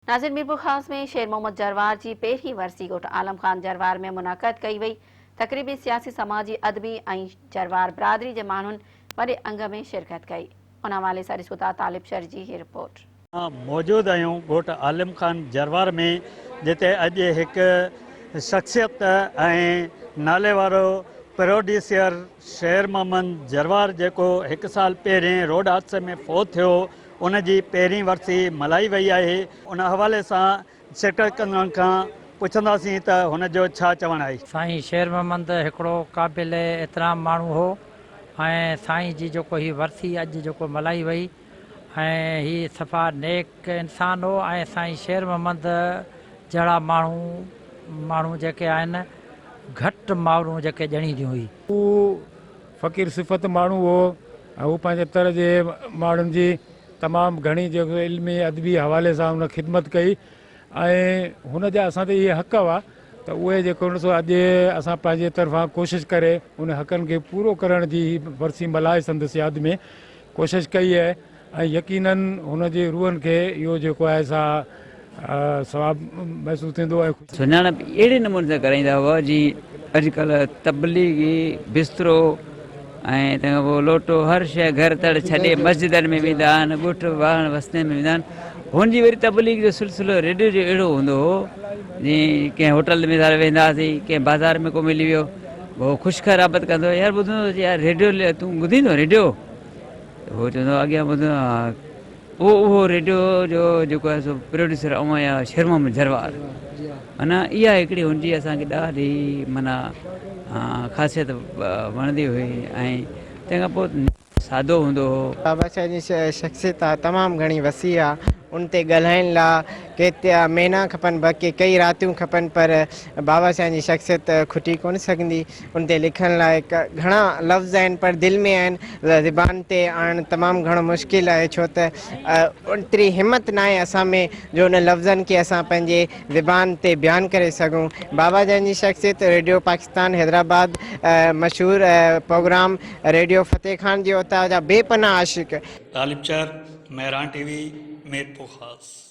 ناظرين ميرپورخاص ۾ شير محمد جروار جي پهرين ورسي ڳوٺ عالم خان جروار ۾ منعقد ڪئي وئي. تقريب ۾ سياسي سماجي ادبي ۽ جروار برادري جي ماڻهن وڏي انگ ۾ شرڪت ڪئي. ان حوالي سان ڏسو ٿا طالب شر جي هي رپورٽ. موجود آهيون ڳوٺ عالم خان جروار ۾ جتي اڄ هڪ شخصيت ۽ نالي وارو پروڊيوسر شير محمد جروار جيڪو هڪ سال پهرين روڊ حادثي ۾ فوت ٿيو ان جي پهرين ورسي ملهائي وئي آهي، ان حوالي سان شرڪت ڪندڙن کان پڇنداسين ته هن جو ڇا چوڻ آهي. سائين شير محمد هڪڙو قابل احترام ماڻهو هو ۽ سائين جي جيڪو هي ورسي اڄ جيڪو ملهائي وئي ۽ هي صفا نيڪ انسان هو ۽ سائين شير محمد جهڙا ماڻهو ماڻهو جيڪي آهن گهٽ مائرون جيڪي ڄڻينديون هئي. هو فقير صفت ماڻهو هو ۽ هو پنهنجي تر جي ماڻهن جي تمام گهڻي جيڪو علمي ادبي حوالي سان هن خدمت ڪئي ۽ هن جا اسان تي اهي حق هئا ته اهي جيڪو سو اڄ اسان پنهنجي طرفان ڪوشش ڪري ان حقن کي پورو ڪرڻ جي هي ورسي ملهائي سندس ياد ۾ ڪوشش ڪئي آهي ۽ يقينن هن جي روحن کي اهو جيڪو آهي سا ثواب محسوس ٿيندو ۽. سڃاڻپ اهڙي نموني سان ڪرائيندا هئا جيئن اڄڪلهه تبليغي بسترو ۽ تنهن کان پوء لوٽو هر شيء گهر تڙ ڇڏي مسجدن ۾ ويندا آهن ڳوٺ واهڻ وستين ۾ ويندا آهن هن جي وري تبليغ جو سلسلو ريڊيو جو اهڙو هوندو هو جيئن ڪنهن هوٽل ۾ ويندا هئاسين ڪنهن بازار ۾ ڪو ملي ويو هو خوش خرابت ڪندو يار ٻڌندو يار ريڊيو تون ٻڌيندو ريڊيو هو چوندو هو اڳيان ٻڌو ها پوء اهو ريڊيو جو جيڪو آهي سو پروڊيوسر اوهان يا شير محمد جروار معنيٰ اها هڪڙي هن جي اسان کي ڏاڍي معنيٰ خاصيت وڻندي هئي ۽ تنهن کان پوء سادو هوندو هو. بابا سائين جي شخصيت آ تمام گهڻي وسيع آ ان تي ڳالهائڻ لا ڪيترا مهينا کپن بلڪه ڪئي راتيون کپن پر بابا سائين جي شخصيت کٽي ڪونه سگهندي ان تي لکڻ لاء گهڻا لفظ آهن پر دل ۾ آهن زبان تي آڻڻ تمام گهڻو مشڪل آهي ڇو ته اوتري همت ناهي اسان ۾ جو ان لفظن کي اسان پنهنجي زبان تي بيان ڪري سگهون بابا جان جي شخصيت ريڊيو پاڪستان حيدرآباد مشهور پروگرام ريڊيو فتح خان جي اتان جا بي پناهه عاشق طالب چر، مهراڻ ٽي وي، ميرپورخاص.